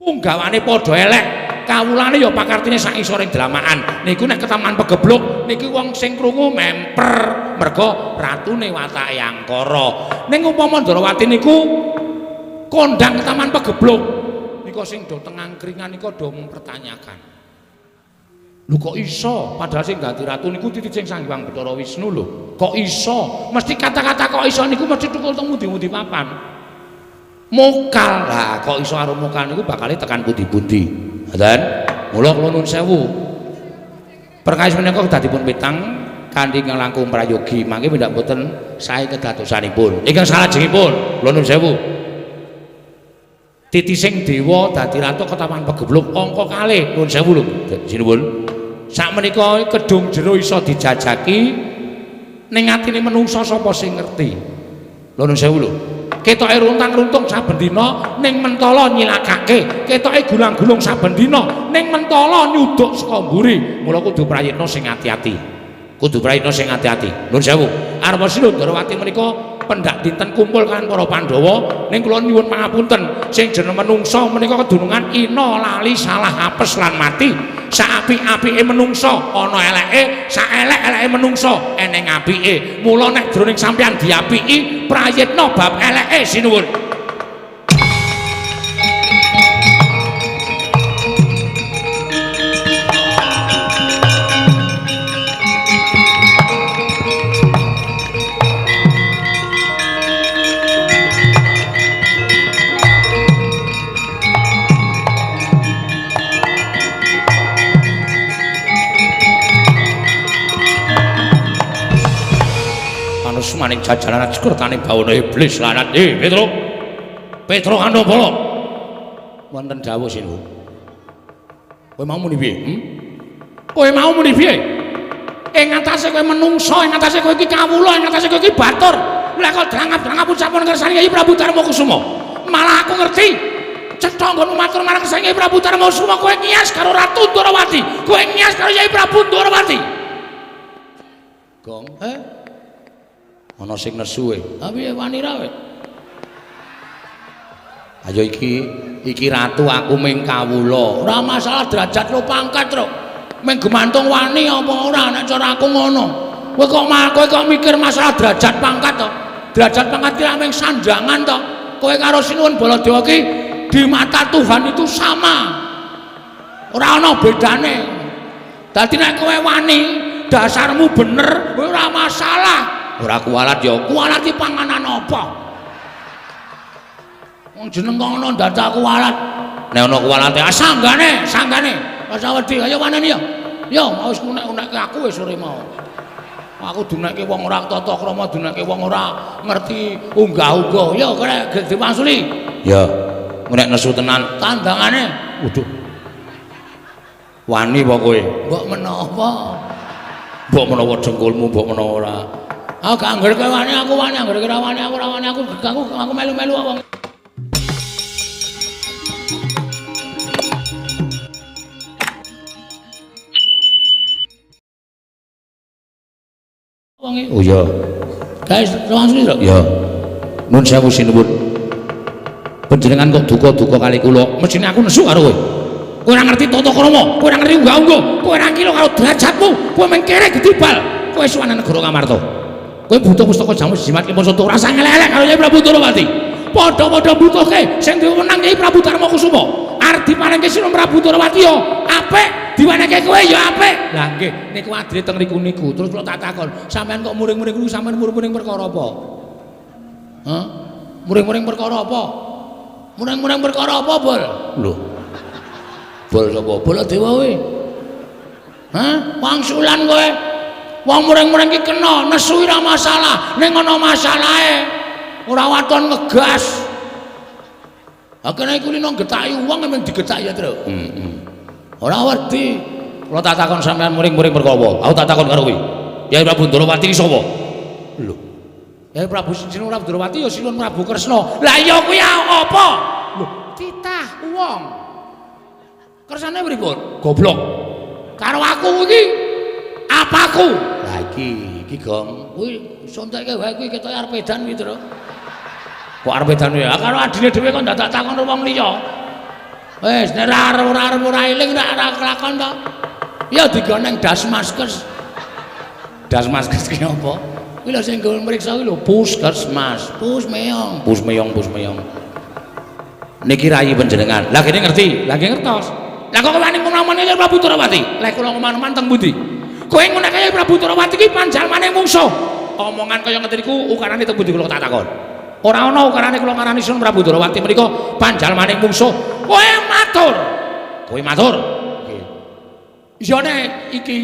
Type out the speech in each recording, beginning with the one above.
Punggawane padha elek, kawulane ya pakartine sak isoring dlamakan. Niku nek ketaman pegebluk niki wong sing krungu memper merga ratune watake angkara. Ning upama Ndrawati niku kondang ketaman pegebluk nika sing do teng angkringan nika do mempertanyakan. Lho kok iso? Padahal sing dadi ratu niku titi sing Sang Hyang Bathara Wisnu lho. Kok iso? Mesti kata-kata kok iso niku mesti tukul teng pundi-pundi papan. Mokal. Lah kok iso karo mokal niku bakale tekan pundi-pundi. Ngoten. Mula kula nuwun sewu. Perkawis menika kedah dipun pitang kanthi ingkang langkung prayogi, mangke pendak boten sae kedadosanipun. Ingkang salajengipun kula nuwun sewu. Titising dewa dadi ratu ketaman pegebluk angka kalih nuwun sewu lho sinuwun. Sakmenika kedung jero iso dijajaki ning atine menungsa sapa sing ngerti. Lho nuwun sewu lho. Ketoke runtang-runtung saben dina ning mentala nyilakake, ketoke gulang-gulung saben dina ning mentala nyuduk saka mburi. Mula kudu prayitna sing ati-ati. Kudu prayitna sing ati-ati. Nuwun sewu. Arpa Sinuwun Ndrawati menika pendak dinten kumpul kaliyan para Pandhawa ning kula nyuwun pangapunten sing jeneng menungsa menika kedunungan ina lali salah apes lan mati. Saapik-apike menungsa ana eleke, saelek-eleke menungsa eneng apike. Mula nek jroning sampeyan diapiki prayitna bab eleke sinuwun. Maning jajaran sekertane bawana iblis lanat. Petro. Petro Kandapala. Wonten dawuh sinuwun. Kowe mau muni piye? Kowe mau muni piye? Ing atase kowe menungsa, ing atase kowe iki kawula, ing atase kowe iki batur. Lah kok drangap-drangap ucapan kersane Kyai Prabu Darma Kusuma. Malah aku ngerti. Cetha nggonmu matur marang kersane Kyai Prabu Darma Kusuma kowe ngias karo Ratu Ndrawati. Kowe ngias karo Kyai Prabu Ndrawati. Gong, Ana sing nesu e. Ha piye wani ra kowe? Ayo iki ratu aku ming kawula. Ora masalah derajat lo pangkat, Truk. Ming gemantung wani apa ora nek cara aku ngono. Kowe kok mikir masalah derajat pangkat to? Derajat pangkat ki ming sanjangan to. Kowe karo Sinuwun Baladewa ki di mata Tuhan itu sama. Ora ana bedane. Dadi nek kowe wani, dasarmu bener, kowe ora masalah. Ora kualat ya, kualat iki panganan apa? Wong jeneng kok ngono dadak kualat. Nek ana kualate, ah sanggane, sanggane. Ora wedi, ayo waneni ya. Yo, mau wis unek-unekke aku wis sore mau. Aku dunekke wong ora tata krama, dunekke wong ora ngerti unggah-ungguh. Yo kene diwangsuli. Ya, nek nesu tenan tandangane. Waduh. Wani apa kowe? Mbok menawa. Mbok menawa dengkulmu, mbok menawa ora. Aku gak angger kowe wani, aku wani, angger kowe wani, aku ora wani, aku melu-melu wong. Wong iki. Oh iya. Guys, langsung lho. Ya. Nun sewu sinuwun. Panjenengan kok duka-duka kali kula, mesthine aku nesu karo kowe. Kowe ora ngerti tata krama, kowe ora ngerti unggah-ungguh, kowe ora ngilo karo derajatmu, kowe mung kere gedibal. Kowe suwan negara Ngamarta. Kowe butuh pustaka jamus jimat kimpun soto rasa ngelek-elek karo Kyai Prabu Ndrawati. Padha-padha butuhke sing diwenang Kyai Prabu Darma Kusuma. Arep diparingke Sinuwun Prabu Ndrawati ya apik, diwenehke kowe ya apik. Lah nggih, niku adile teng riku niku. Terus kula tak takon, sampean kok muring-muring niku sampean muring-muring perkara apa? Hah? Muring-muring perkara apa? Muring-muring perkara apa, Bol? Lho. Bol sapa? Baladewa kowe. Hah? Wangsulan kowe. Wong muring-muring iki kena nesu ora masalah, ning ana masalahe. Ora waton ngegas. Ha kene iku lino getaki wong emang digetaki ya, Truk. Heeh. Ora wedi. Kula tak takon sampean muring-muring perkara apa? Aku tak takon karo kowe. Kyai Prabu Ndrawati iki sapa? Lho. Kyai Prabu Sinuwun Prabu Ndrawati ya Sinuwun Prabu Kresna. Lah iya kuwi apa? Lho, titah wong. Kersane pripun? Goblok. Karo aku iki apaku? Lah iki Gong. Kuwi sontekke wae kuwi ketoke arep edan kuwi, Truk. Kok arep edan ya? Karo adine dhewe kok dadak takon wong liya. Wis nek ora arep ora eling ora kelakon to. Ya digoneng Dasmaskes. Dasmaskes ki apa? Kuwi lho sing nggo mriksa kuwi lho Puskesmas. Pus meyong, Pus meyong, pus meyong. Niki rayi panjenengan. Lah kene ngerti, lah nggih ngertos. Lah kok wani ngomong Kyai Prabu Ndorowati? Lah kula ngomong teng pundi? Kowe ngene Kyai Prabu Ndorowati ki panjalmane mungsuh. Omongan kaya ngeten niku ukarane teng pundi kula tak takon. Ora ana ukarane kula ngarani Sun Prabu Ndorowati menika panjalmane mungsuh. Kowe matur. Kowe matur. Nggih. Iya nek iki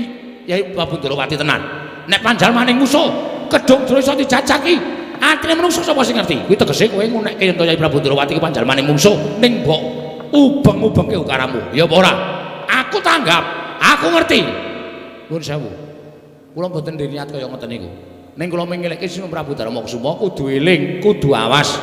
Kyai Prabu Ndorowati tenan. Nek panjalmane mungsuh, kedung dura iso dijajaki. Atine menungso sapa sing ngerti? Kuwi tegese kowe ngunekke yen Kyai Prabu Ndorowati ki panjalmane mungsuh ning mbok ubeng-ubengke ukaramu. Ya apa ora? Aku tanggap, aku ngerti. Nuwun sewu. Kula mboten niat kaya ngoten niku. Ning kula mengelekke Sinun Prabu Darma Kusuma kudu eling, kudu awas.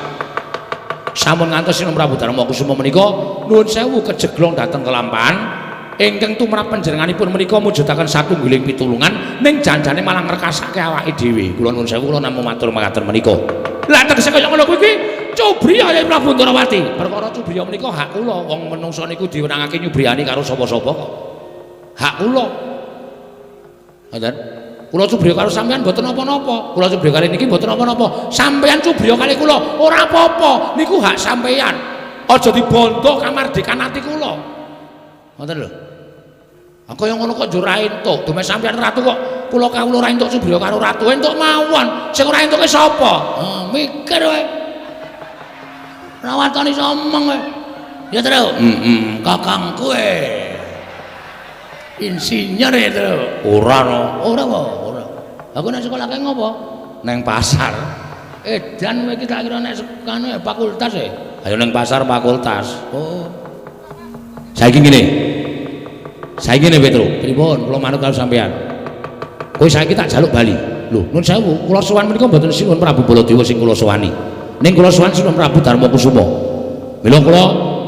Sampun ngantos Sinun Prabu Darma Kusuma menika nuwun sewu kejeglong dhateng kelampahan ingkang tumrap panjenenganipun menika mujudaken satunggiling pitulungan ning janjane malah ngrekasake awake dhewe. Kula nuwun sewu kula namung matur makaten menika. Lah tegese kaya ngono kuwi iki cubriya Kyai Prabu Ndorowati. Perkara cubriya menika hak kula, wong menungsa niku diwenangake nyubriyani karo sapa-sapa kok. Hak kula. Ngoten. Kula cubriya karo sampean mboten napa-napa. Kula cubriya kali niki mboten napa-napa. Sampean cubriya kali kula ora apa-apa. Niku hak sampean. Aja dibondo kamardikan ati kula. Ngoten lho. Kaya ngono kok njur ra entuk. Dume sampean ratu kok kula kawula ora entuk cubriya karo ratu. Entuk mawon. Sing ora entuke sapa? Mikir kowe. Ora watone iso omong kowe. Ya, Tru. Heeh, kakangku e. Insinyur ya, Tru. Ora no. Ora kok, ora. Aku nek sekolah kae ngopo? Neng pasar. Edan kowe iki tak kira nek kanu fakultas e. Ayo neng pasar fakultas. Oh. Saiki ngene. Saiki ngene Petro, Pripun? Kula manut karo sampean. Kowe saiki tak jaluk bali. Lho, nuwun sewu, kula sowan menika mboten Sinuhun Prabu Baladewa sing kula sowani. Ning kula sowan Sinuhun Prabu Darma Kusuma. Mila kula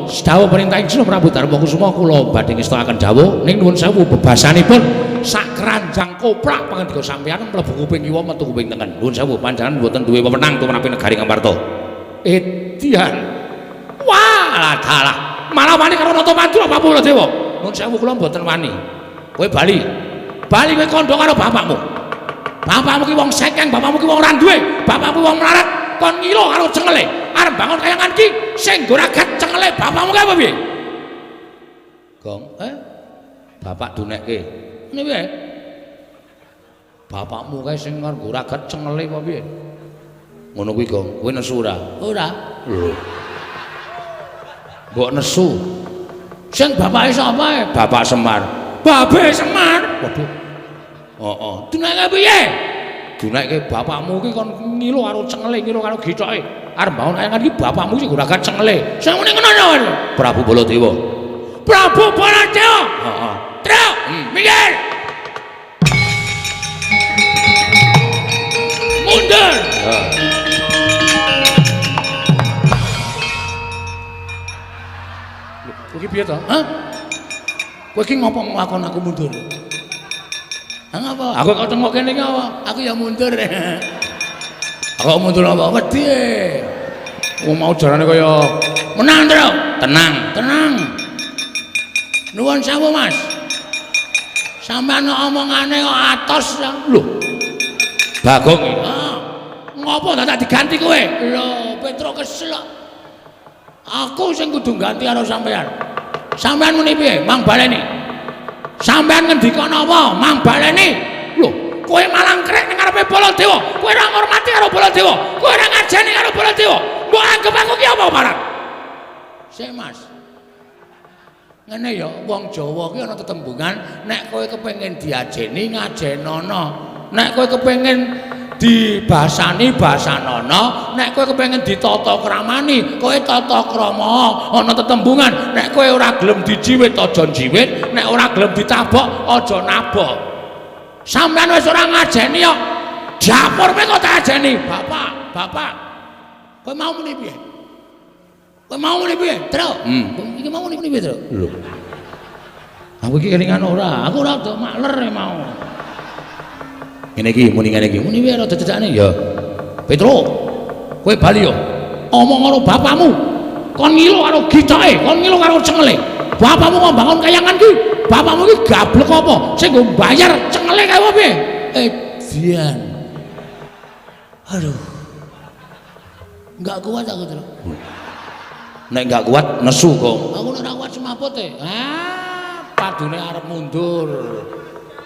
dawuh perintah Sinuhun Prabu Darma Kusuma kula badhe ngestokaken dawuh ning nuwun sewu bebasanipun sak keranjang koplak pangandika sampean mlebu kuping kiwa metu kuping tengen. Nuwun sewu panjenengan mboten duwe wewenang tumrap negari Ngamarta. Edian. Wah, dalah. Malah wani karo Nata Madura Prabu Baladewa. Nuwun sewu kula mboten wani. Kowe bali. Bali kowe kandha karo bapakmu. Bapakmu ki wong sekeng, bapakmu ki wong ora duwe, bapakmu wong melarat, kon ngilo karo cengele. Arep bangun kayangan ki sing nggo ragat cengele bapakmu kae apa piye? Gong, Bapak dunekke. Ngene piye? Bapakmu kae sing nggo ragat cengele apa piye? Ngono kuwi, Gong. Kowe nesu ora? Ora. Lho. Mbok nesu. Sing bapake sapa e? Bapak Semar. Babe Semar. Waduh. Heeh. Dunekke piye? Dunekke bapakmu ki kon ngilo karo cengele, ngilo karo githoke. Arep bangun kayangan iki bapakmu sing nggo cengele. Sing muni ngono to? Prabu Baladewa. Prabu Baladewa. Heeh. Truk, minggir. Mundur. Heeh. Kowe iki piye to? Hah? Kowe iki ngopo nglakon aku mundur? Hah ngapa? Aku kok tengok kene iki apa? Aku ya mundur. Aku mundur apa? Wedi. Wong mau jarane kaya menang, Truk. Tenang, tenang. Nuwun sewu, Mas. Sampeyan omongane kok atos ya. Lho. Bagong iki. Heeh. Ngopo dadak diganti kowe? Lho, Petro kesel kok. Aku sing kudu ganti karo sampeyan. Sampeyan muni piye? Mang baleni. Sampeyan ngendika napa? Mang baleni. Lho, kowe malah ngrek ning ngarepe Baladewa. Kowe ora ngurmati karo Baladewa. Kowe ora ngajeni karo Baladewa. Mbok anggep aku ki apa marang? Sik, Mas. Ngene ya, wong Jawa ki ana tetembungan nek kowe kepengin diajeni ngajenono. Nek kowe kepengin dibasani basanono, nek kowe kepengin ditata kramani, kowe tata krama. Ana tetembungan nek kowe ora gelem dijiwit aja njiwit, nek ora gelem ditabok aja nabok. Sampeyan wis ora ngajeni kok. Dapur kowe kok tak ajeni. Bapak, bapak. Kowe mau muni piye? Kowe mau muni piye, Truk? Iki mau muni piye, Truk? Lho. Aku iki kelingan ora, aku ora do makler mau. Ngene iki muni ngene iki. Muni piye rada cecakne ya. Petro, kowe bali yo. Omong karo bapakmu. Kon ngilo karo gicoke, kon ngilo karo cengele. Bapakmu kok bangun kayangan ki? Bapakmu ki gablek apa? Sing nggo bayar cengele kae apa piye? Edian. Aduh. Enggak kuat aku, Truk. Nek enggak kuat nesu kok. Aku nek ora kuat semaput e. Ah, padune arep mundur.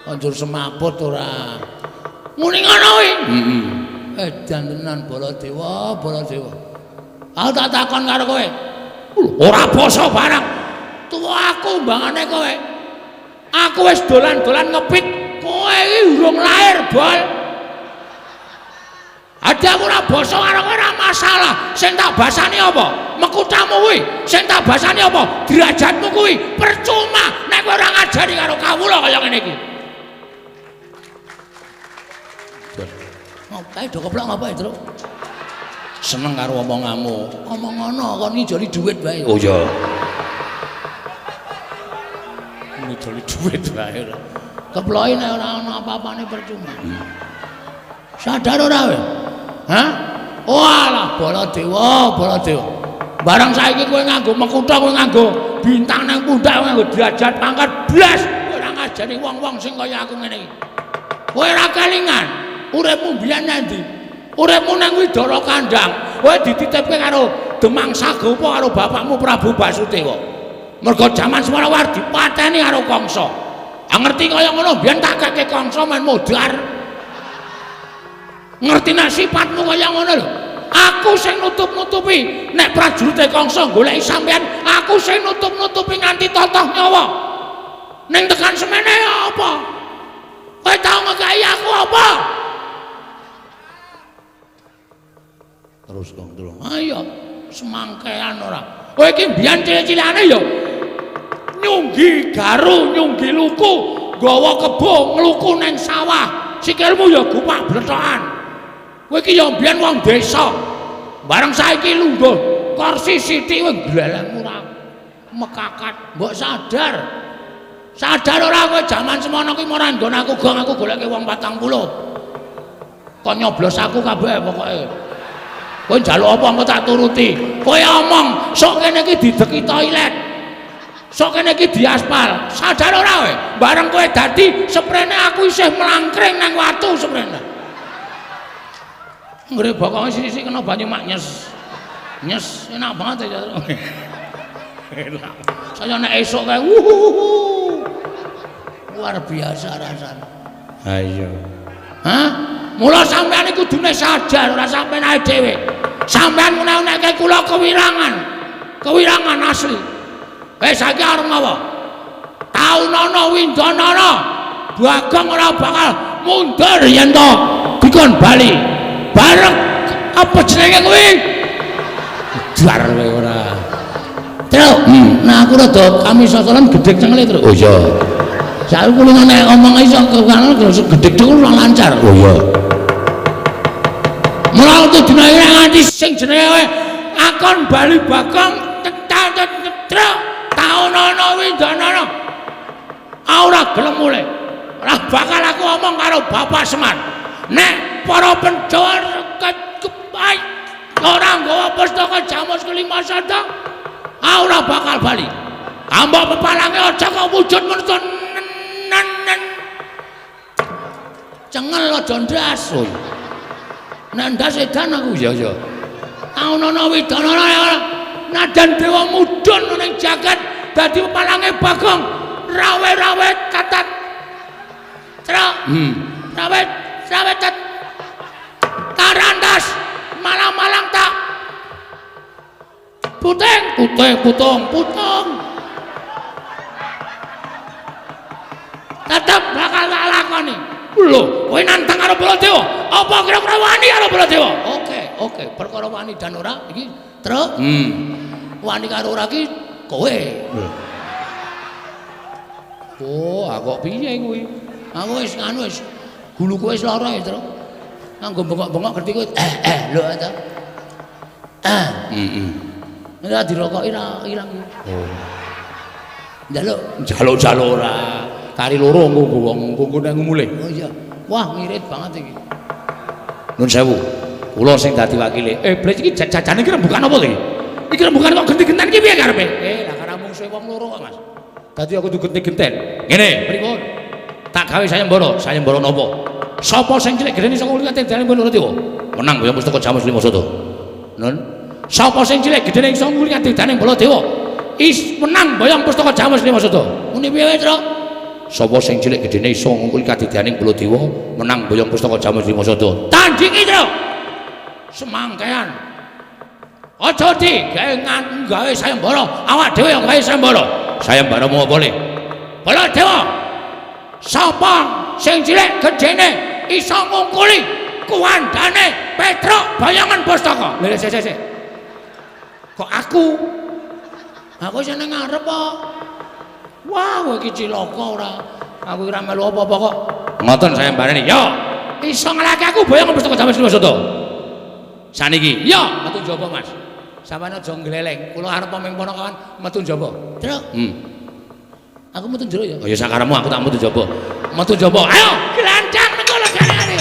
Anjur semaput ora. Muni ngono kuwi. Heeh. Edan tenan Baladewa, Baladewa. Aku tak takon karo kowe. Ora basa barang. Tuwa aku mbangane kowe. Aku wis dolan-dolan ngepit, kowe iki urung lahir, Bol. Ada aku ora basa karo kowe ora masalah. Sing tak basani apa? Mekutamu kuwi. Sing tak basani apa? Derajatmu kuwi. Percuma nek kowe ora ngajari karo kawula kaya ngene iki. Kae do keplok ngapa ya, Truk? Seneng karo omonganmu. Omong ngono kon ngijoli dhuwit wae. Oh iya. Ngijoli dhuwit wae ora. Keploke nek ora ana apa-apane percuma. Sadar ora kowe? Hah? Walah Baladewa, Baladewa. Barang saiki kowe nganggo mekutha, kowe nganggo bintang nang pundak, kowe nganggo derajat pangkat blas, kowe ora ngajari wong-wong sing kaya aku ngene iki. Kowe ora kelingan. Uripmu mbiyen nang ndi? Uripmu nang Widara Kandang. Kowe dititipke karo Demang Sagopa karo bapakmu Prabu Basudewa. Mergo jaman semono war dipateni karo Kangsa. Ah ngerti kaya ngono mbiyen tak keke Kangsa men modar. Ngerti nek sifatmu kaya ngono lho. Aku sing nutup-nutupi nek prajurite Kangsa goleki sampean, aku sing nutup-nutupi nganti totoh nyawa. Ning tekan semene apa? Kowe tau ngekeki aku apa? Terus kong terus. Ayo semangkean ora. Kowe iki mbiyen cilik-cilikane ya nyunggi garu, nyunggi luku, nggawa kebo ngluku nang sawah. Sikilmu ya gupak blethokan. Kowe iki ya mbiyen wong desa. Bareng saiki lungguh kursi sithik kowe glelengmu ora mekakat. Mbok sadar. Sadar ora kowe jaman semono kuwi ora nggon aku gong aku goleke wong 40. Kok nyoblos aku kabeh pokoke. Kowe njaluk apa engko tak turuti. Kowe omong sok kene iki dideki toilet. Sok kene iki diaspal. Sadar ora kowe? Bareng kowe dadi seprene aku isih mlangkring nang watu seprene. Nggre bokonge sithik-sithik kena banyu mak nyes. Nyes enak banget ya. Enak. Saya nek esuk kae wuhuhuhu. Luar biasa rasane. Ha iya. Hah? Mula sampean iku kudune sadar ora sampean ae dhewe. Sampean menawa-menawa kula kewirangan. Kewirangan asli. Wis saiki arep ngapa? Taunana windanana. Bagong ora bakal mundur yen to dikon bali. Bareng apa jenenge kuwi? Jar kowe ora. Truk. Nah aku rada kami sosolan gedhek cengele, Truk. Oh iya. Saiki kuwi nek omong iso karo gedhek dhewe ora lancar. Oh iya. Mula untuk dina iki nganti sing jenenge akon bali Bagong tetruk taunana windanana. Ora gelem mulih. Ora bakal aku omong karo Bapak Semar. Nek para Pandhawa ora nggawa pustaka Jamus kelima sanda, ora bakal bali. Ambok pepalange aja kok wujud menungso nen. Cengel aja ndas. Oh. Nek ndas edan aku ya ya. Taunana widanana nadan dewa mudhun ning jagat dadi pepalange Bagong rawe-rawe tatat. Truk. Rawe rawe tat. Tarandas malang-malang tak puting puting putung putung. Tetep bakal tak lakoni. Lho, kowe nantang karo Baladewa. Apa kira-kira wani karo Baladewa? Oke, oke, perkara wani dan ora iki, Truk. Wani karo ora iki kowe. Oh, aku kok piye kuwi? Aku wis nganu wis guluku wis lara ya, Truk. Nganggo bengok-bengok ngerti kowe. Lho ta. Heeh. Ora dirokoki ra ilang. Oh. Njaluk, njaluk-njaluk ora. Kari loro engko wong engko nang mulih. Oh iya. Wah, ngirit banget iki. Nun sewu. Kula sing dadi wakile. Blet iki jajane iki rembukan apa iki? Iki rembugan kok genti-genten iki piye karepe? Lah karo mungsuhe wong loro kok, Mas. Dadi aku kudu genti-genten. Ngene, pripun? Tak gawe sayembara, sayembara napa? Sapa sing cilik gedene iso ngungkuli kadidayane Baladewa? Menang boyong pustaka Jamus Lima Sada. Nun. Sapa sing cilik gedene iso ngungkuli kadidayane Baladewa? Is menang boyong pustaka Jamus Lima Sada. Muni piye, Truk? Sapa sing cilik gedene iso ngungkuli kadidayane Baladewa, menang boyong pustaka Jamus Lima Sada. Tandingi, Truk. Semangkean. Aja di gawe gawe sayembara, awak dhewe yang gawe sayembara. Sayembara mau apa le? Baladewa. Sapa sing cilik gedene iso ngungkuli kuwandane Petruk bayangan pustaka. Lha sik sik sik. Kok aku? Aku sing nang ngarep kok. Wah, kowe iki cilaka ora. Aku ora melu apa-apa kok. Ngoten sayembarane. Yo, iso ngalahke aku bayangan pustaka Jamus Lima Sada. Saniki, yo metu njaba, Mas. Sampeyan aja ngleleng. Kula arep ming ponokawan metu njaba. Truk. Aku metu njero ya. Oh ya sakarepmu aku tak metu njaba. Metu njaba. Ayo, glancang metu legane.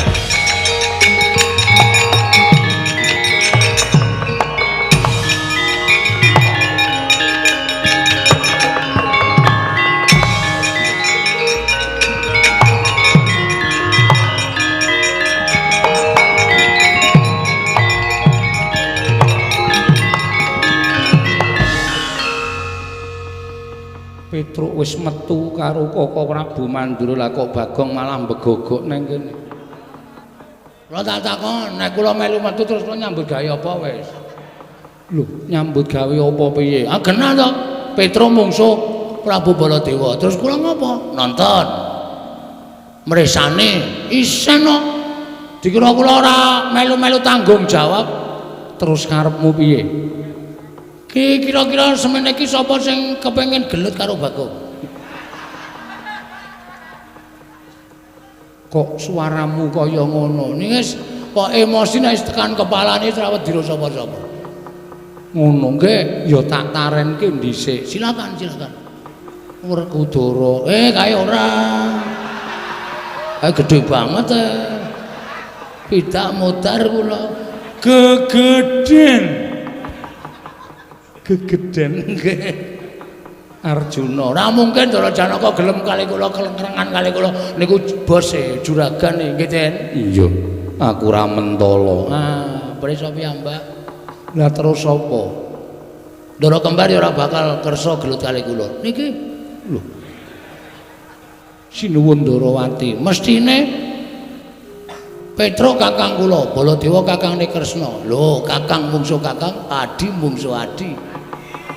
Petruk wis metu karo Koko Prabu Mandura, lah kok Bagong malah mbegogok nang kene. Kula tak takon, nek kula melu metu terus kula nyambut gawe apa wis? Lho, nyambut gawe apa piye? Ah genah to. Petruk mungsuh Prabu Baladewa. Terus kula ngopo? Nonton. Mresane isen kok. Dikira kula ora melu-melu tanggung jawab. Terus karepmu piye? Ki kira-kira semene iki sapa sing kepengin gelut karo Bagong? Kok suaramu kaya ngono? Niki wis kok emosi nek wis tekan kepalane ora wedi sapa-sapa. Ngono nggih, ya tak tarenke dhisik. Silakan, silakan. Werkudara. Kae ora. Kae gedhe banget e. Pidak modar kula. Gegeden. Gegeden nggih. Arjuna. Ora mungkin Ndara Janaka gelem kali kula kelengrengan kali kula niku bose juragan nggih, Den. Iya, aku ora mentala. Ah, prisa piyambak. Lah terus sapa? Ndara kembar ya ora bakal kersa gelut kali kula. Niki lho. Sinuwun Ndarawati, mestine Petruk kakang kula, Baladewa kakangne Kresna. Lho, kakang mungsuh kakang, adi mungsuh adi.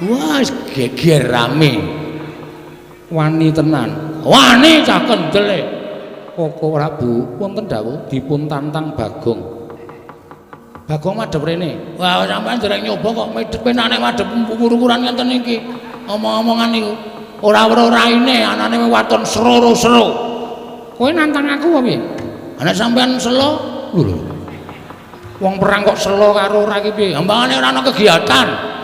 Wah, geger rame. Wani tenan. Wani cah kendele. Koko Prabu wonten dawuh dipun tantang Bagong. Bagong madhep rene. Wah, sampean dereng nyoba kok medhepe nek madhep ukur-ukuran ngenten iki. Omong-omongan niku ora weruh raine, anane waton sero-sero. Kowe nantang aku apa piye? Ana sampean selo? Lho lho. Wong perang kok selo karo ora iki piye? Ambangane ora ana kegiatan.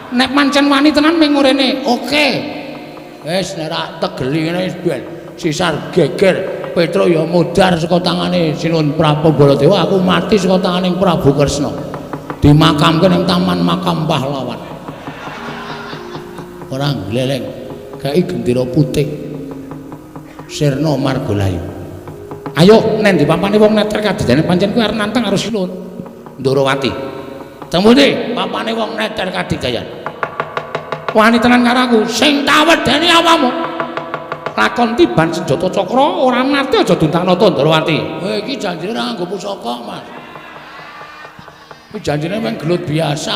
Nek pancen wani tenan ming ngurene. Oke. Wis nek ra tegeli ngene wis ben sisar geger. Petruk ya modar saka tangane Sinuwun Prabu Baladewa, aku mati saka tangane Prabu Kresna. Dimakamke ning taman makam pahlawan. Ora gleleng, gawe gendera putih. Sirna Margalayu. Ayo nek ndi papane wong neter kadidane pancen kuwi arep nantang karo Sinuwun Ndarawati. Temune papane wong neter kadidayan. Wani tenan karo aku, sing tak wedeni awakmu. Lakon tiban senjata cakra ora mati aja duntanata Ndarawati. Kowe iki janjine ora nganggo pusaka, Mas. Iki janjine mung gelut biasa.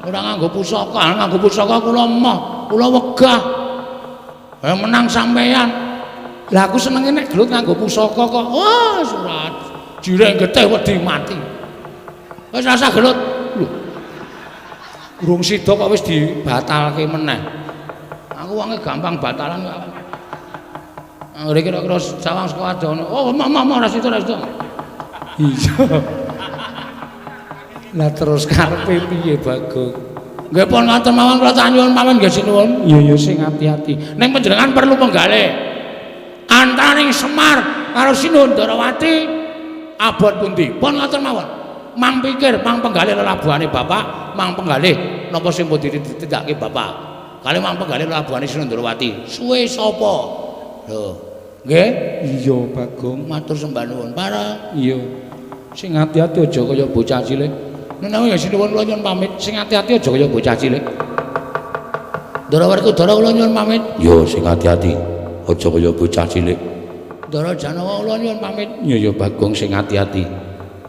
Ora nganggo pusaka, nganggo pusaka kula emoh, kula wegah. Menang sampeyan. Lah aku senenge nek gelut nganggo pusaka kok. Wah, surat. Jireng getih wedi mati. Wis rasa gelut. Lho. Urung sida kok wis dibatalke meneh. Aku wonge gampang batalan kok. Anggere kira-kira sawang saka adono. Oh, mah ra sida ra sida. Iya. Lah terus karepe piye, Bagong? Nggih pun ngoten mawon kula tak nyuwun pamit nggih sinuwun. Iya ya sing ati-ati. Ning panjenengan perlu penggalih. Antaraning Semar karo Sinuwun Ndarawati abot pundi? Pun ngoten mawon. Mang pikir, mang penggalih lelabuhane bapak, mang penggalih napa sing pun ditindakake bapak. Kali mang penggalih lelabuhane Sinandrawati. Suwe sapa? Lho, nggih? Iya, Bagong. Matur sembah nuwun. Pareng. Iya. Sing ati-ati aja kaya bocah cilik. Menawi ya sinuwun kula nyuwun pamit. Sing ati-ati aja kaya bocah cilik. Ndara Werkudara kula nyuwun pamit. Ya sing ati-ati aja kaya bocah cilik. Ndara Janawa kula nyuwun pamit. Iya ya Bagong sing ati-ati.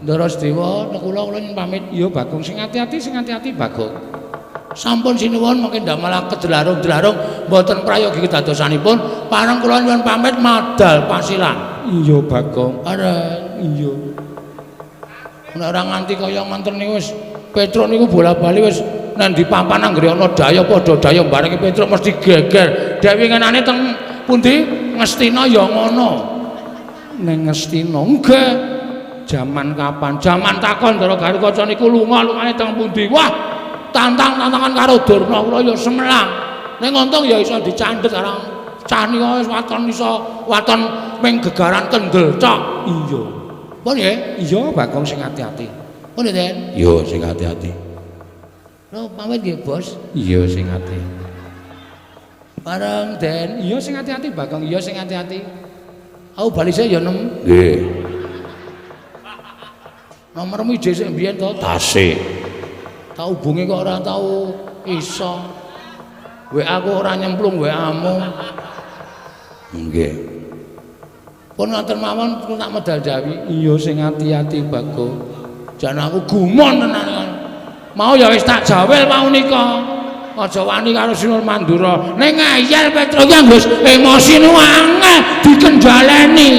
Ndara Sedewa kula kula nyuwun pamit. Iya Bagong sing ati-ati, sing ati-ati Bagong. Sampun sinuwun mangke ndamel kedlarung-dlarung mboten prayogi kedadosanipun. Pareng kula nyuwun pamit madal pasilan. Iya Bagong. Pareng. Iya. Nek ora nganti kaya ngoten niku wis Petruk niku bola-bali wis nang di papan anggere ana daya padha daya bareng Petruk mesti geger. Dewi ngenane teng pundi Ngastina ya ngono. Ning Ngastina nggih. Jaman kapan? Jaman takon Ndara Garukaca niku lunga lungane teng pundi? Wah, tantang-tantangan karo Durna kula ya semelang. Ning untung ya iso dicandhet karo cah nika wis waton iso waton ming gegaran kendel cok. Iya. Pun nggih? Iya Bagong sing ati-ati. Pun nggih, Den? Iya sing ati-ati. Lho pamit nggih, Bos. Iya sing ati. Bareng, Den. Iya sing ati-ati Bagong, iya sing ati-ati. Aku bali sik ya nem. Nggih. Nomormu ije sik mbiyen to? Tasih. Tak hubungi kok ora tau iso. WA aku ora nyemplung WA-mu. Nggih. Pun ngoten mawon kula tak medal jawi. Iya sing ati-ati Bagong. Jan aku gumon tenan. Mau ya wis tak jawel mau nika. Aja wani karo Sinuwun Mandura. Ning ngeyel Petruk ki wis emosi nu angel dikendhaleni.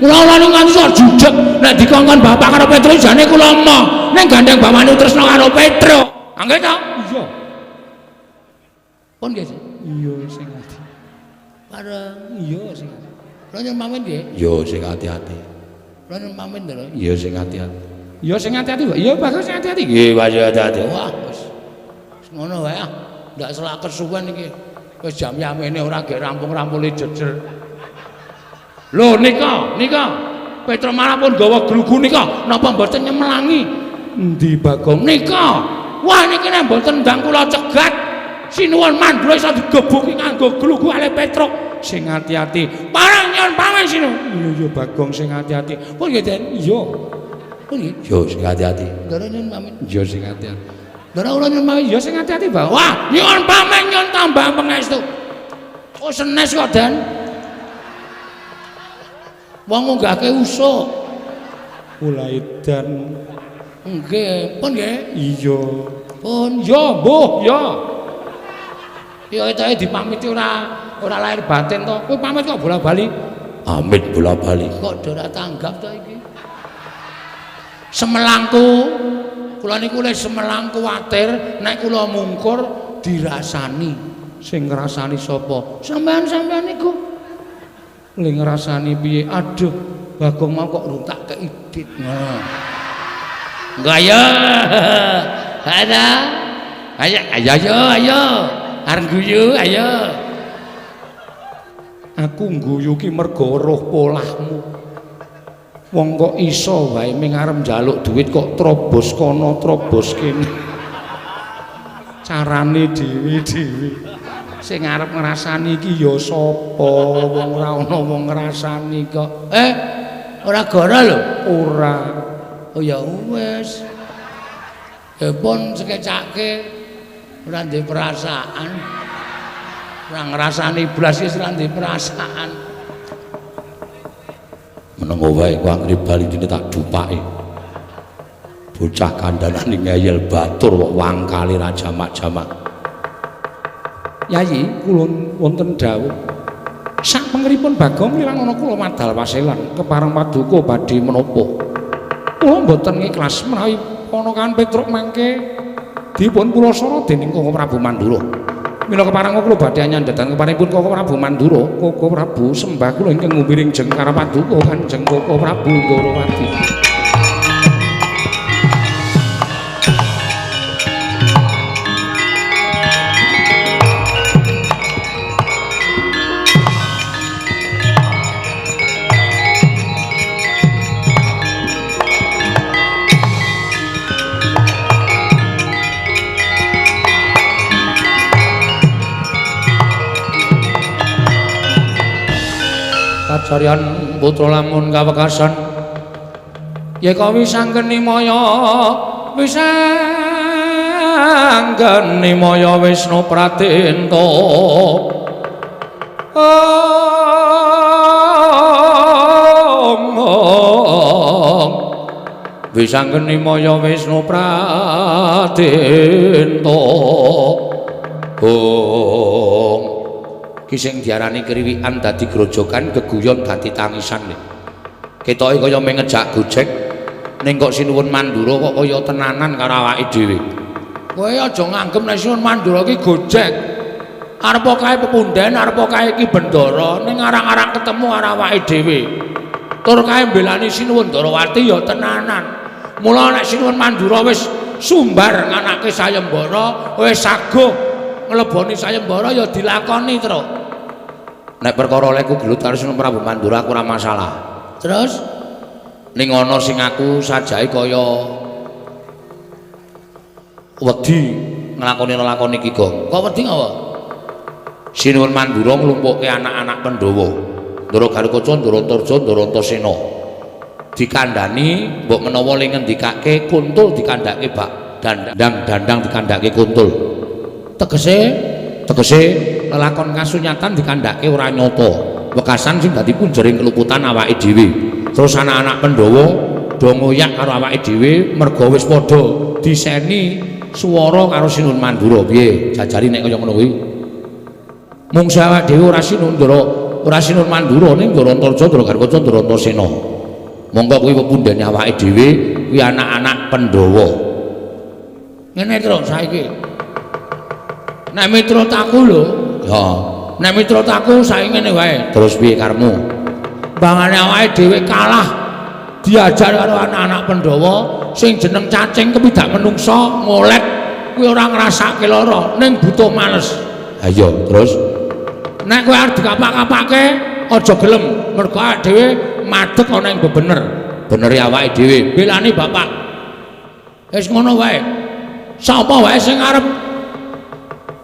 Kula niku nganti sok jujeg nek dikongkon bapak karo Petruk jane kula emoh. Ning gandeng bapakne tresna karo Petruk. Angge to? Iya. Pun nggih. Iya sing ati. Bareng. Iya sing ati. Kula nyuwun pamit nggih. Iya sing ati-ati. Kula nyuwun pamit lho. Iya sing ati-ati. Iya sing ati-ati, Pak. Iya Bagong sing ati-ati. Nggih, Pak ati-ati. Wah, wis. Wis ngono wae ah. Ndak selak kesuwen iki. Wis jam yamene ora gek rampung-rampule jejer. Lho nika, nika. Petruk malah pun gawa glugu nika. Napa mboten nyemelangi? Endi Bagong? Nika. Wah niki nek mboten ndang kula cegat, Sinuwun Mandura iso digebuki nganggo glugu ale Petruk. Sing ati-ati. Parang nyuwun pamit sinuwun. Iya iya Bagong sing ati-ati. Pun nggih, Den. Iya. Pun nggih. Iya sing ati-ati. Ndara nyuwun pamit. Iya sing ati-ati. Ndara kula nyuwun pamit. Iya sing ati-ati, Bang. Wah, nyuwun pamit nyuwun tambah pangestu. Oh senes kok, Den. Wong ngunggahke usuk. Kula edan. Nggih, pun nggih. Iya. Pun ya, mbuh, ya. Ya ketoke dipamiti ora ora lahir batin to. Kowe pamit kok bola-bali? Pamit bola-bali. Kok ora tanggap to iki? Semelangku, kula niku le semelang kuwatir nek kula mungkur dirasani. Sing ngrasani sapa? Sampeyan-sampeyan niku. Le ngrasani piye? Aduh, Bagong mau kok rung tak keidit. Ngono. Enggak ya. Ada. Ayo ayo ayo ayo. Arep guyu ayo. Aku ngguyu ki mergo roh polahmu. Wong kok iso wae ming arep njaluk duit kok trobos kono trobos kene. Carane dhewe-dhewe. Sing arep ngrasani iki ya sapa? Wong ora ana wong ngrasani kok. Ora goro lho. Ora. Oh ya wis. Ya pun sekecake ora ndek perasaan. Ora ngrasani blas wis ora ndek perasaan. Menengo wae ku anggere bali dene tak dupake. Bocah kandhanane ngeyel batur kok wangkale ra jamak-jamak. Yayi kula wonten dawuh. Sak pengeripun Bagong lilang ana kula madal waselan kepareng paduka badhe menapa. Kula mboten ikhlas menawi ponakan Petruk mangke dipun pulasara dening Koko Prabu Mandura. Mila kepareng kula badhe nyandhatan keparengipun Koko Prabu Mandura, Koko Prabu sembah kula ingkang ngumbiring jengkar paduka Kanjeng Koko Prabu Ndorowati. Sajaryan putra lamun kawekasan yeka wisanggeni maya wisanggeni maya Wisnu Pratenta. Wisanggeni maya Wisnu Pratenta. Ong ki sing diarani kriwikan dadi grojogan, geguyon dadi tangisan. Ketoke kaya mung ngejak gojek, ning kok Sinuwun Mandura kok kaya tenanan karo awake dhewe. Kowe aja nganggep nek Sinuwun Mandura ki gojek. Arepa kae pepunden, arepa kae ki bendara, ning arang-arang ketemu karo awake dhewe. Tur kae mbelani Sinuwun Ndarawati ya tenanan. Mula nek Sinuwun Mandura wis sumbar nganake sayembara, wis saguh ngleboni sayembara ya dilakoni, Truk. Nek perkara leku gelut karo Sinuwun Prabu Mandura aku ora masalah. Terus ning ana sing aku sajae kaya wedi nglakoni lelakon iki, Gong. Kok wedi ngapa? Sinuwun Mandura nglumpukke anak-anak Pandhawa. Ndara Garukaca, Ndara Antarja, Ndara Antasena. Dikandhani mbok menawa le ngendikake kuntul dikandhake bak dandang-dandang dikandhake kuntul. Tegese tegese lelakon kasunyatan dikandhake ora nyata. Wekasan sing dadi punjering keluputan awake dhewe. Terus anak-anak Pandhawa do ngoyak karo awake dhewe merga wis padha diseni swara karo Sinuwun Mandura. Piye jajari nek kaya ngono kuwi? Mungsu awake dhewe ora Sinuwun Ndara, ora Sinuwun Mandura ning Ndara Antarja, Ndara Garukaca, Ndara Antasena. Monggo kuwi pepundhene awake dhewe kuwi anak-anak Pandhawa. Ngene terus saiki. Nek miturut aku lho, ya, nek miturut aku saiki ngene wae. Terus piye karepmu? Bangane awake dhewe kalah diajar karo anak-anak Pandhawa sing jeneng cacing kepidak menungsa ngolet kuwi ora ngrasake lara ning butuh males. Ha iya, terus nek kowe arep dikapak-kapake aja gelem mergo awake dhewe madeg ana ing bebener. Benere awake dhewe belani bapak. Wis ngono wae. Sapa wae sing arep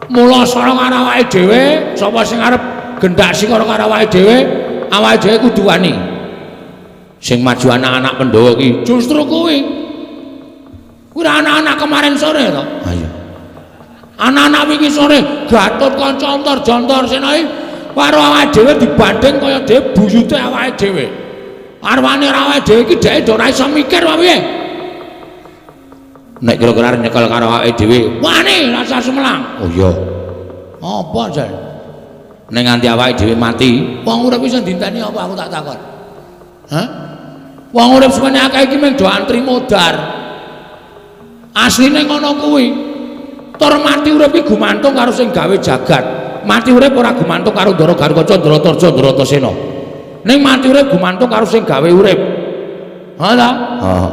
mula sara karo awake dhewe, sapa sing arep gendak sikara karo awake dhewe, awake dhewe kudu wani. Sing maju anak-anak Pandhawa ki justru kuwi. Kuwi anak-anak kemarin sore to. Ha iya. Anak-anak wingi sore Gatotkaca Antarja Antasena iki karo awake dhewe dibanding kaya dhewe buyute awake dhewe. Arwane awake dhewe iki dheke ora iso mikir apa piye. Nek kira-kira arep nyekel karo awake dhewe, wani rasa sumelang. Oh iya. Apa jan? Nek nganti awake dhewe mati, wong urip iso dinteni apa aku tak takon. Hah? Wong urip semene akeh iki mung do antri modar. Asline ngono kuwi. Tur mati urip iki gumantung karo sing gawe jagat. Mati urip ora gumantung karo Ndara Garukaca, Ndara Antarja, Ndara Antasena. Ning mati urip gumantung karo sing gawe urip. Ha ta? Heeh.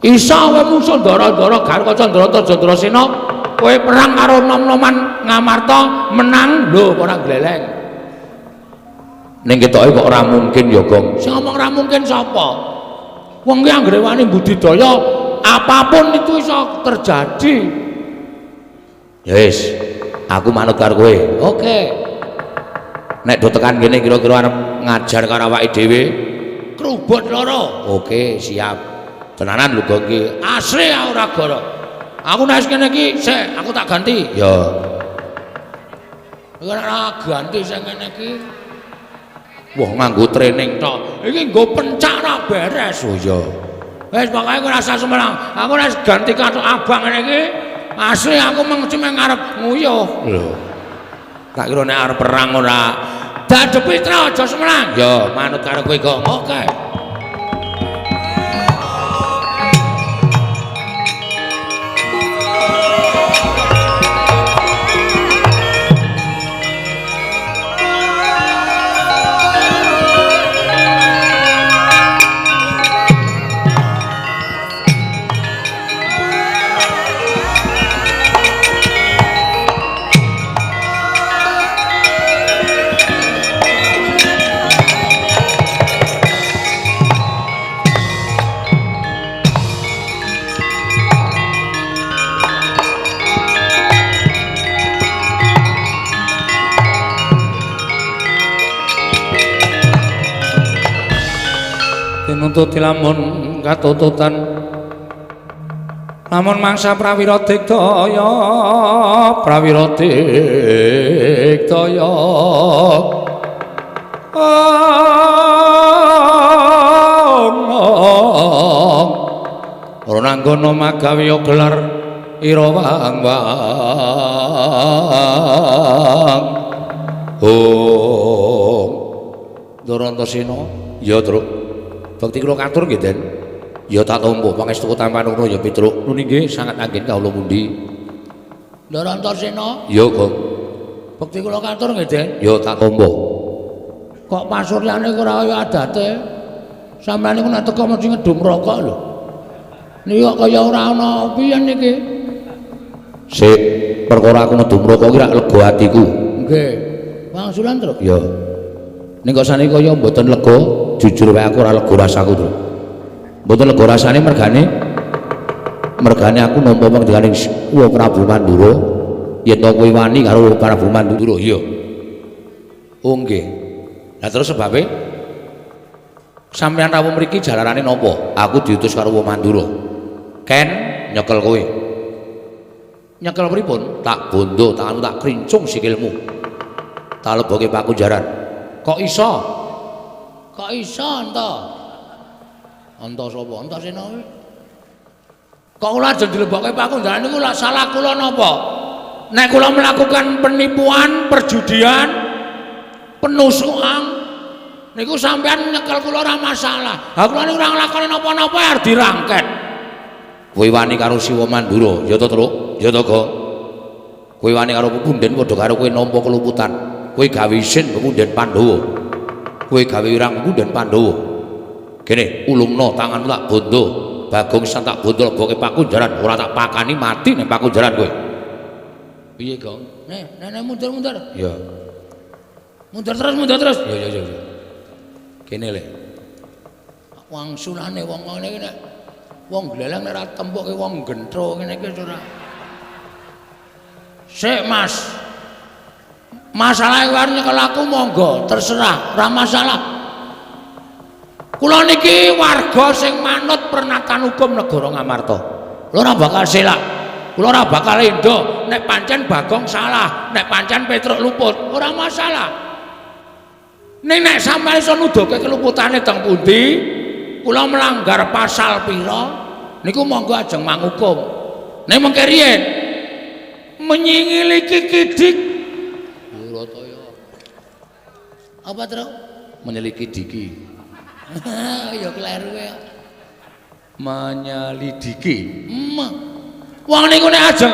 Iso kowe musuh Ndara-ndara Garukaca, Ndara Antarja, Ndara Sena, kowe perang karo nom-noman Ngamarta menang lho ora gleleng. Ning ketoke kok ora mungkin ya, Gong. Sing ngomong ora mungkin sapa? Wong ki anggere wani budidaya apapun itu iso terjadi. Ya wis, aku manut karo kowe. Oke. Nek do tekan kene kira-kira arep ngajar karo awake dhewe, krubot loro. Oke, siap. Tenanan lho Gong ki. Asli ora goro. Aku nek kene iki sik aku tak ganti. Ya. Ora ganti sing ngene iki. Wah, nganggo training tok. Iki nggo pencak ora beres. Oh iya. Wis pokoke kowe rasa sumelang. Aku nek ganti kathok abang ngene iki, asli aku mengci meng arep nguyuh. Lho. Tak kira nek arep perang ora. Dadepi tra aja sumelang. Ya, manut karo kowe, Gong. Oke. Nututi lamun katututan lamun mangsa prawira digdaya prawira digdaya ora nanggono magawe gelar ira wang wang oh Ndorantosena ya Truk bekti kula katur nggih Den ya tak tampa pangestu tampanana ya Petruk nun inggih sangat anggen kawula pundi Ndorantosena ya Gong bekti kula katur nggih Den ya tak tampa kok pasuryane ora kaya adate sampeyan niku nek teko mesti ngedum rokok lho niki kok kaya ora ana piye niki sik perkara aku ngedum rokok iki rak lega atiku nggih wangsulan Truk ya ning kok saniki kaya mboten lega jujur wae aku ora lega rasaku Truk mboten lega rasane mergane aku nampa pangdikaning Wa Prabu Mandura yen to kowe wani karo Prabu Mandura iya oh nggih lah terus sebabe sampeyan rawuh mriki jalarane napa aku diutus karo Wa Mandura ken nyekel kowe nyekel pripun tak bondo tanganmu tak krincung sikilmu tak leboke pakunjaran kok iso enta enta sapa Antasena kuwi kok ora ajeng dilebokke pakunjaran niku lak salah kula napa nek kula melakukan penipuan perjudian penusukan niku sampean nyekel kula ora masalah ha kula niku ora nglakoni napa-napa arep dirangket kowe wani karo Siwa Mandura ya to Truk ya to Gong kowe wani karo pepunden padha karo kowe nampa keluputan kowe gawe isin pepunden Pandhawa kowe gawe wirang pepunden Pandhawa kene ulungno tanganmu tak bondo Bagong san tak bondo leboke pakunjaran ora tak pakani mati ning pakunjaran kowe piye Gong nek nek mundur-mundur ya mundur terus ya ya ya kene le wangsulane wong ngene iki nek wong gleleng nek ora tempuke wong gentro ngene iki ora sik Mas masalah arep nyekel aku monggo terserah ora masalah kula niki warga sing manut pernatan hukum negara Ngamarta kula ora bakal selak kula ora bakal endo nek pancen Bagong salah nek pancen Petruk luput ora masalah ning nek sampeyan iso nuduhke keluputane teng pundi kula melanggar pasal pira niku monggo ajeng mangukum ning mengke riyen menyingiliki kidik Durataya apa Truk menyelidiki ya kleru ya menyelidiki wong niku nek ajeng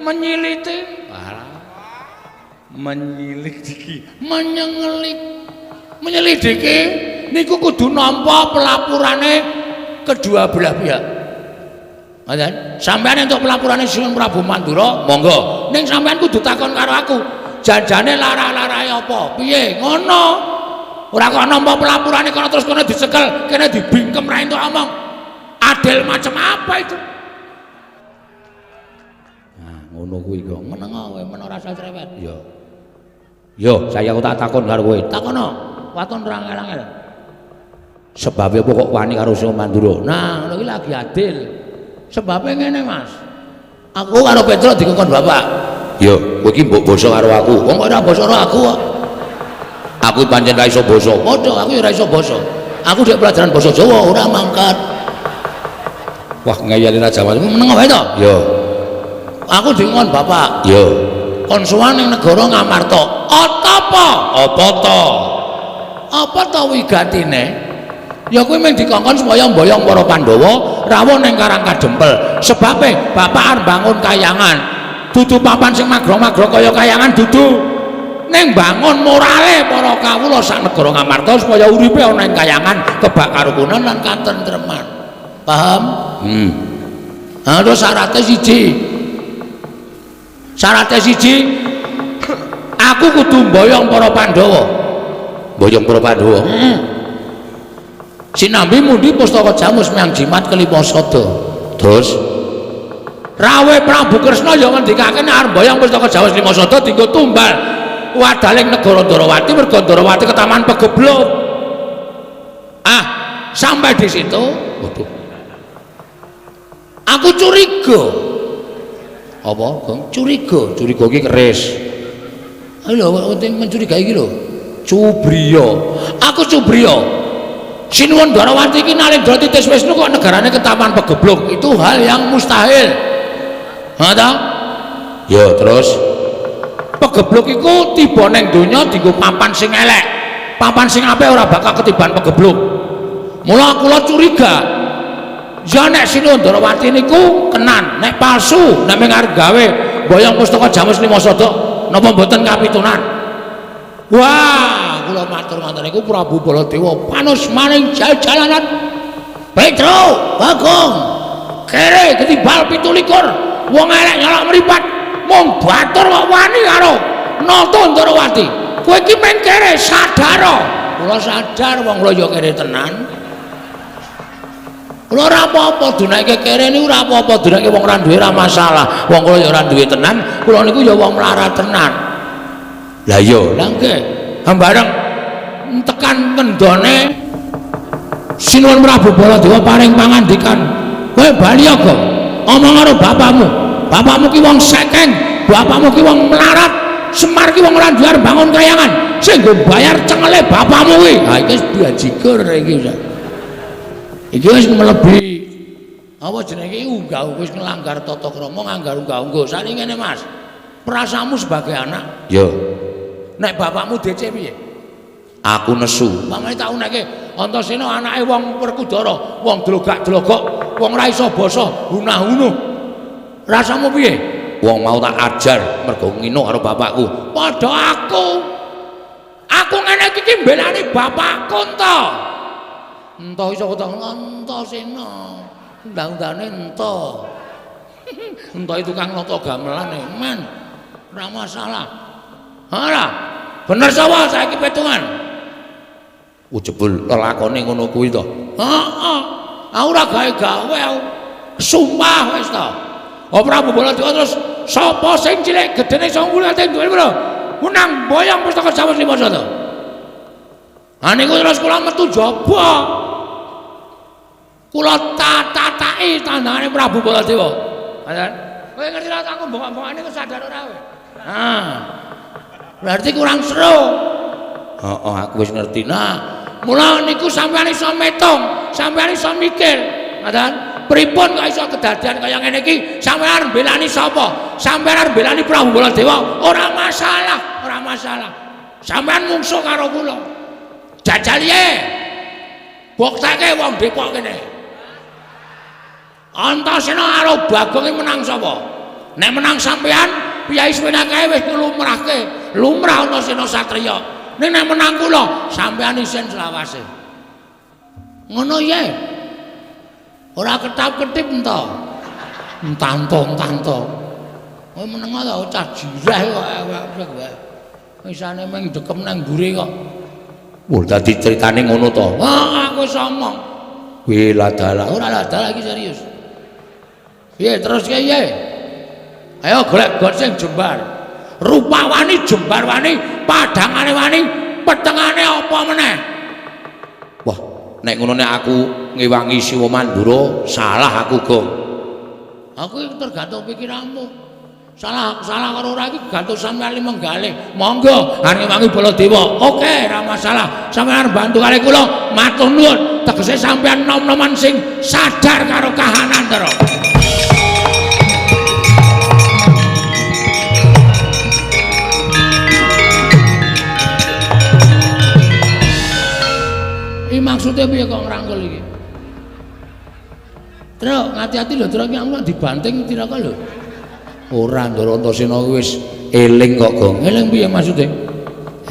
menyiliti alah menyelidiki menyelidiki niku kudu nampa pelapurane kedua belah pihak. Ngoten. Sampeyan entuk pelapurane Sinuwun Prabu Mandura, monggo. Ning sampeyan kudu takon karo aku. Janjane lara-larae apa? Piye? Ngono. Ora kok nampa pelapurane kono terus kono dicekel, kene dibingkem ra entuk omong. Adil macam apa itu? Nah, ngono kuwi kok. Meneng kowe, men ora usah cerewet. Ya. Yo, saya aku tak takon karo kowe. Takono. Waton ora angel-angel. Sebab apa kok wani karo Sinuwun Mandura? Nah, ngono iki lagi adil. Sebabe ngene, Mas. Aku karo Petruk dikongkon bapak. Yo, kowe iki mbok basa karo aku. Wong kok ora basa karo aku kok. Aku pancen ra iso basa. Padha aku ya ora iso basa. Aku dhek pelajaran basa Jawa ora mangkat. Wah, ngeyeli Raja Wali. Meneng wae to? Yo. Aku dikongkon bapak. Yo. Kon sowan ning negara Ngamarta. Apa? Apa to? Apa to wigatine? Ya kuwi mung dikongkon supaya mboyong para Pandhawa rawuh ning Karang Kadempel. Sebabe bapak arep bangun kayangan. Dudu papan sing magrong-magrong kaya kayangan dudu. Ning bangun morale para kawula sak negara Ngamarta supaya uripe ana ing kayangan kebak karukunan lan katentreman. Paham? Nah, terus syaratnya siji. Syaratnya siji, aku kudu mboyong para Pandhawa. Mboyong para Pandhawa. Sinambi mundi pustaka jamus miang jimat kelima sada. Terus rawe Prabu Kresna ya ngendikake nek arep mboyong pustaka jamus lima sada dienggo tumbal wadaling negara Ndorowati merga Ndorowati ketaman pegebluk. Ah, Sampai di situ, waduh. Aku curiga. Apa, Gong? Curiga, curiga iki keris. Ayo lho, penting mencurigai iki lho. Cubriya. Aku cubriya. Sinuwun Dwarawati iki Nalendra Titis Wisnu kok negarane ketaman pegebluk. Itu hal yang mustahil. Ha ta? Ya, terus pegebluk iku tiba neng donya dienggo papan sing elek. Papan sing apik ora bakal ketiban pegebluk. Mula kula curiga. Ya nek Sinuwun Dwarawati niku kenan, nek palsu, nek mung arep gawe boyong pustaka Jamus Lima Sodok napa mboten kapitunan. Wah, kula matur ngoten niku Prabu Baladewa panus maning jalanan. Petro, Bagong, kere ketibal 27, wong elek nyolok mripat, mung batur kok wani karo Nata Ndorowati. Kowe iki mung kere sadar. Kula sadar wong kula ya kere tenan. Kula ora apa-apa dunake kere niku ora apa-apa, dunake wong ora duwe ora masalah. Wong kula ya ora duwe tenan, kula niku ya wong melarat tenan. Lah iya, lah nggih. Bareng tekan ngendone Sinuwun Prabu Baladewa paring pangandikan, "Kowe bali ya, Gong. Omong karo bapakmu. Bapakmu ki wong sekeng, bapakmu ki wong melarat, Semar ki wong ora duwe arep bangun kayangan. Sing nggo bayar cengele bapakmu kuwi." Ha iki wis bajigur iki. Iki wis mlebi apa jenenge iki unggah wis nglanggar tata krama, nganggar unggah-ungguh. Saiki ngene, Mas. Perasaanmu sebagai anak, yo. Nek bapakmu DC piye? Aku nesu. Pamane tak uneke Antasena anake wong Werkudara, wong dlogak-dlogok, wong ora iso basa, hunah-hunuh. Rasamu piye? Wong mau tak ajar mergo ngino karo bapakku. Padha aku. Aku ngene iki ki mbelani bapakku ento. Ento iso ketemu Antasena. Undang-undane ento. Ento itu tukang nata gamelan e, men. Ora masalah. Ora. Bener sapa saiki petungan? Oh jebul lelakone ngono kuwi to. Heeh. Aku ora gawe-gawe aku. Sumpah wis to. Oh Prabu Baladewa terus sapa sing cilik gedene iso ngulate duwe piro? Menang boyong pustaka Jamus Lima Sata. Ha niku terus kula metu jaba. Kula tatataki tandangane Prabu Baladewa. Ngoten. Kowe ngerti ra aku bongok-bongokane kok sadar ora kowe? Nah. Berarti kurang seru. Heeh, aku wis ngerti. Nah, mula niku sampeyan iso metung, sampeyan iso mikir. Ngoten. Pripun kok iso kedadian kaya ngene iki? Sampeyan arep mbelani sapa? Sampeyan arep mbelani Prabu Baladewa? Ora masalah, ora masalah. Sampeyan mungsuh karo kula. Jajal ye. Bukteke wong Depok kene. Antasena karo Bagong iki menang sapa? Nek menang sampeyan, piyai suwene kae wis nglumrahke. Lumrah Antasena satriya. Ning nek menang kula, sampeyan isin selawase. Ngono ye. Ora ketap-ketip ento. Entanto-entanto. Kowe meneng ta cah jirah kok awake. Isane mung dekem nang mburi kok. Wah, dadi critane ngono to. Wah, aku wis omong. Wih, ladalah. Ora ladalah iki serius. Piye terus piye? Ayo golek got sing jembar. Rupa wani, jembar wani, padhangane wani, petengane apa meneh? Wah, nek ngono nek aku ngewangi Siwa Mandura, salah aku, Gong. Aku iki tergantung pikiranmu. Salah salah karo ora iki gantung sampeyan menggalih. Monggo arep ngewangi Baladewa. Oke, ora masalah. Sampeyan arep bantu kali kula, matur nuwun. Tegese sampeyan nom-noman sing sadar karo kahanan to. Iki maksudnya piye kok ngrangkul iki? Truk, hati-hati lho, truk iki aku dibanting tiraka lho. Ora Ndara Antasena wis eling kok, Gong. Eling piye maksudnya?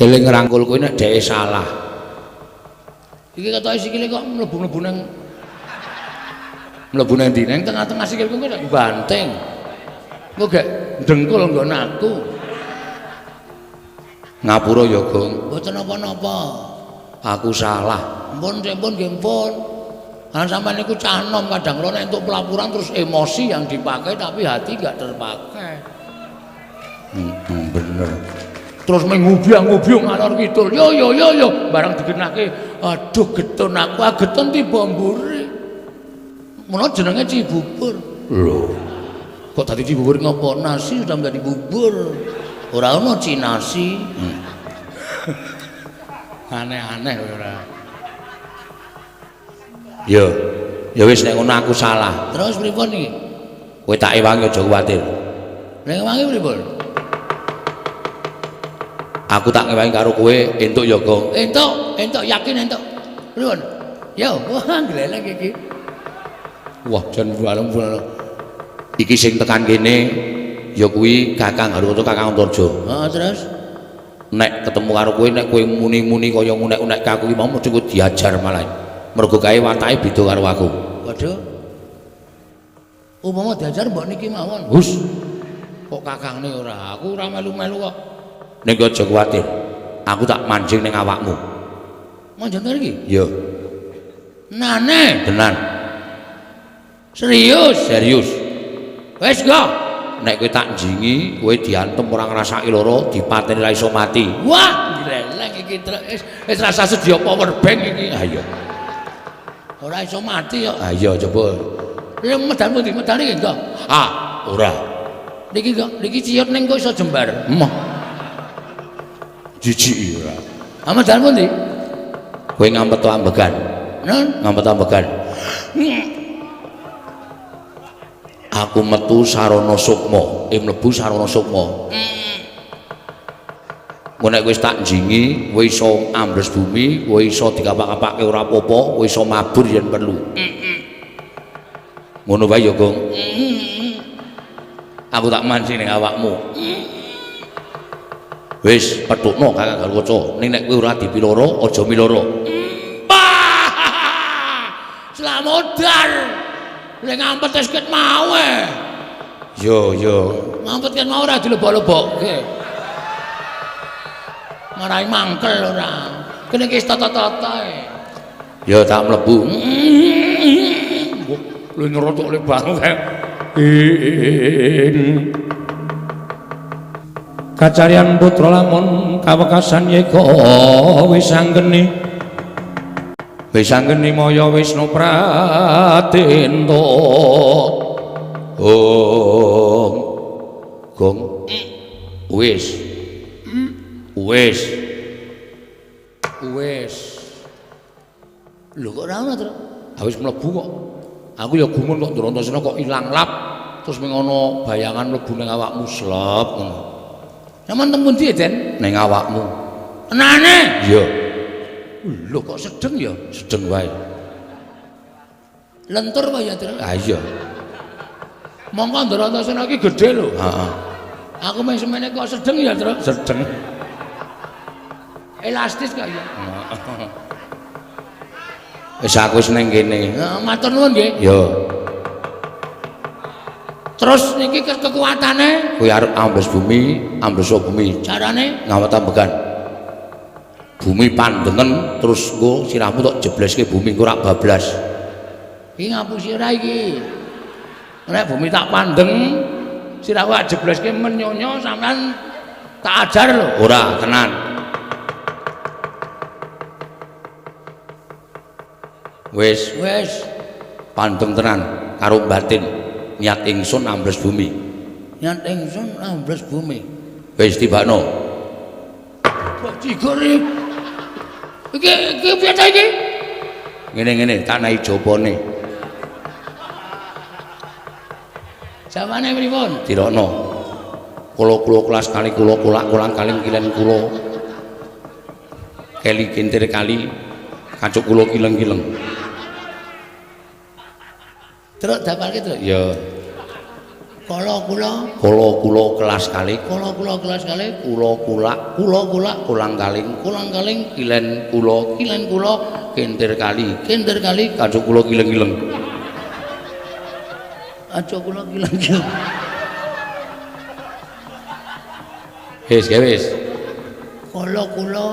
Eling ngrangkul kuwi nek dheke salah. Iki ketoke sikile kok mlebu-mlebu nang mlebu nang ndi? Nang tengah-tengah sikilku kok banting. Engko gek dengkul nggon aku. Ngapura ya, Gong. Mboten napa-napa. Aku salah. Mpun, mpun nggih mpun. Karena sampean niku cah nom kadang kala nek entuk pelaporan terus emosi yang dipakai tapi hati enggak terpakai. Bener. Terus mengubyang-ngubyung ngalor kidul. Yo yo yo yo barang digenahke Aduh getun aku, getun tiba mburi. Mula jenenge Cibubur. Lho. Kok dadi Cibubur ngopo? Nasi sudah menjadi bubur. Ora ono cinasi. Aneh-aneh ora. Ya. Ya wis nek ngono aku salah. Terus pripun iki? Kowe tak ewangi aja kuwatir. Nek ewangi pripun? Aku tak ngewangi karo kowe entuk ya, Gong. Entuk, entuk yakin entuk. Pripun? Yo, wah gleleng iki. Wah, jan balem-balem. Iki sing tekan kene ya kuwi Kakang Haruto, Kakang Antarja. Heeh, terus nek ketemu karo kowe, nek kowe muni-muni kaya ngunek-unek aku iki mau mesti kowe diajar malah. Mergo kae watake beda karo aku. Waduh. Upama diajar mbok niki mawon. Hus. Kok kakangne ora? Aku ora melu-melu kok. Ning aja kuwatir. Aku tak mancing ning awakmu. Mancing iki? Iya. Nane? Tenan. Serius? Serius. Wis go. Nek kowe tak njingi, kowe diantem ora ngrasake lara, dipateni ra iso mati. Wah, gleleng iki wis rasa sedia power bank iki. Ha iya. Ora iso mati kok. Ha iya coba. Lha medal pundi? Medal iki enggak? Ah, ora. Niki kok, niki ciut ning kok iso jembar. Emoh. Jijik ora. Ah medal pundi? Kowe ngampet ambegan. Nun, ngampet ambegan. Aku metu sarana sukma, mlebu sarana sukma. Engko nek wis tak njingi, kowe iso ambles bumi, kowe iso dikapak-kapake ora apa-apa, kowe iso mabur yen perlu. Ngono wae ya, Gong. Aku tak mancing ning awakmu. Wis petukno Kakang Garukaca. Ning nek kowe ora dipiloro, aja miloro. Slamodar. Lek ngampet wis ket mau e. Yo yo. Ngampet ket mau ora dilebok-lebokke. Marai mangkel ora. Kene iki wis tata-tata e. Ya tak mlebu. Lu nyerotok le banget. Kacaryan putra lamun kawekasan yeka wis anggeni. Wis anggeni maya Wisnu Pratenta. Gong. Gong. Wis. Wis. Wis. Lho kok ora ono, Tru? Ha wis mlebu kok. Aku ya gumun kok Ndrantasena kok ilang lap terus ming ana bayangan mlebu ning awakmu slep ngono. Sampeyan teng pundi, Den? Ning awakmu. Tenane? Iya. Lho kok sedeng ya? Sedeng wae. Lentur wae ya, Tru? Ha iya. Mongko Ndrantasena iki gedhe lho. Heeh. Aku mung semene kok sedeng ya, Tru? Sedeng. Elastis kok ya. Wis aku wis ning kene. Heeh, matur nuwun nggih. Ya. Terus niki kekuatane kowe arep ambles bumi, ambles bumi. Carane ngawet ambegan. Bumi pandengen terus engko sirahmu tok jebleske bumi engko rak bablas. Iki ngapusi ora iki. Nek bumi tak pandeng, sirahku tak jebleske menyonyo sampean tak ajar lho. Ora, tenan. Wis, wis pandeng tenan karo batin. Niat ingsun ambles bumi. Niat ingsun ambles bumi. Wis tibakno. Bajigur iki. Iki iki piye ta iki? Ngene-ngene tak naik jopone. Jawane pripun? Tirokno. Kula-kula kelas kali kula kulak-kulang kaling kilen kula. Keli kintir kali kacuk kula kileng-kileng. Truk dapalke, Truk? Ya. Kala kula, kala kula kelas kali, kala kula kelas kali, kula kulak, kula kulak, kulang kaling, kulang kaling, kilen kula, kilen kula, kintir kali, kintir kali, kacuk kula kileng-kileng. Kacuk kula kileng-kileng. Wis, wis. Kala kula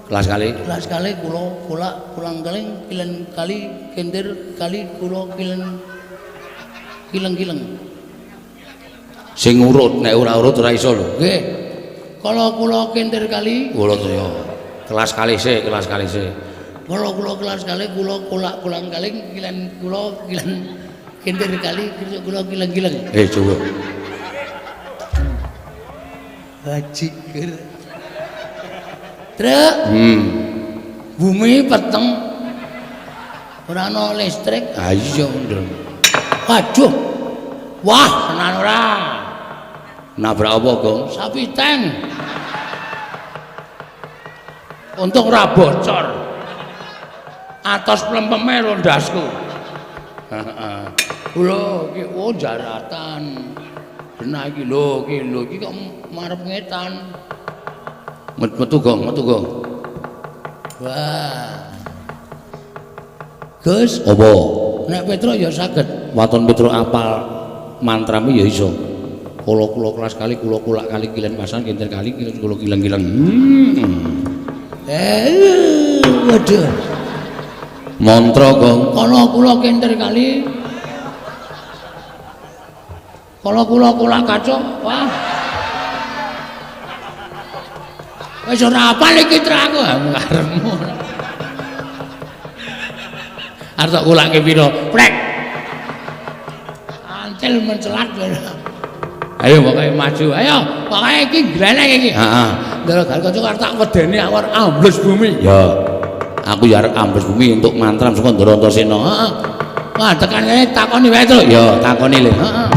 kelas kali, kelas kali, kula kulak, kulang kaling, kilen kali, kintir kali, kula kilen kileng-kileng. Sing urut, nek ora urut ora iso lho. Nggih. Kala kula kintir kali, kula ya. Kelas kali sik, kelas kali sik. Kala kula kelas kali kula kulak kulang kaling kilen kula kilen kintir kali kula kileng-kileng. Coba. Bajigur. Truk. Bumi peteng. Ora ana listrik. Ha iya ndel. Waduh. Wah, tenan ora. Nabrak apa, Gong? Sapi tank. Untung ora bocor. Atos plempeme rondasku. Heeh. Lho, iki oh jaratan. Genah iki lho, iki lho, iki kok marep ngetan. Metu Gong, metu Gong. Wah. Gus, apa? Nek Petruk ya saged. Waton Petruk apal mantramu ya iso. Kula-kula kelas kali kula kulak kali kilen pasan kintir kali kilen kula kileng-kileng. Waduh. Mantra Gong. Kala kula kintir kali. Kala kula kulak kacung. Wah. Wis ora apal iki truk aku karepmu. Arep tak kulake pira? Prek. Ancil mencelat. Ayo pokoke maju. Ayo, pokoke iki glenek iki. Heeh. Ndara Gatotkaca arep tak wedeni aku arep ambles bumi. Ya. Aku ya arep ambles bumi untuk mantram saka Ndara Antasena. Heeh. Wah, tekan kene takoni wae, Truk. Ya, takoni le. Heeh.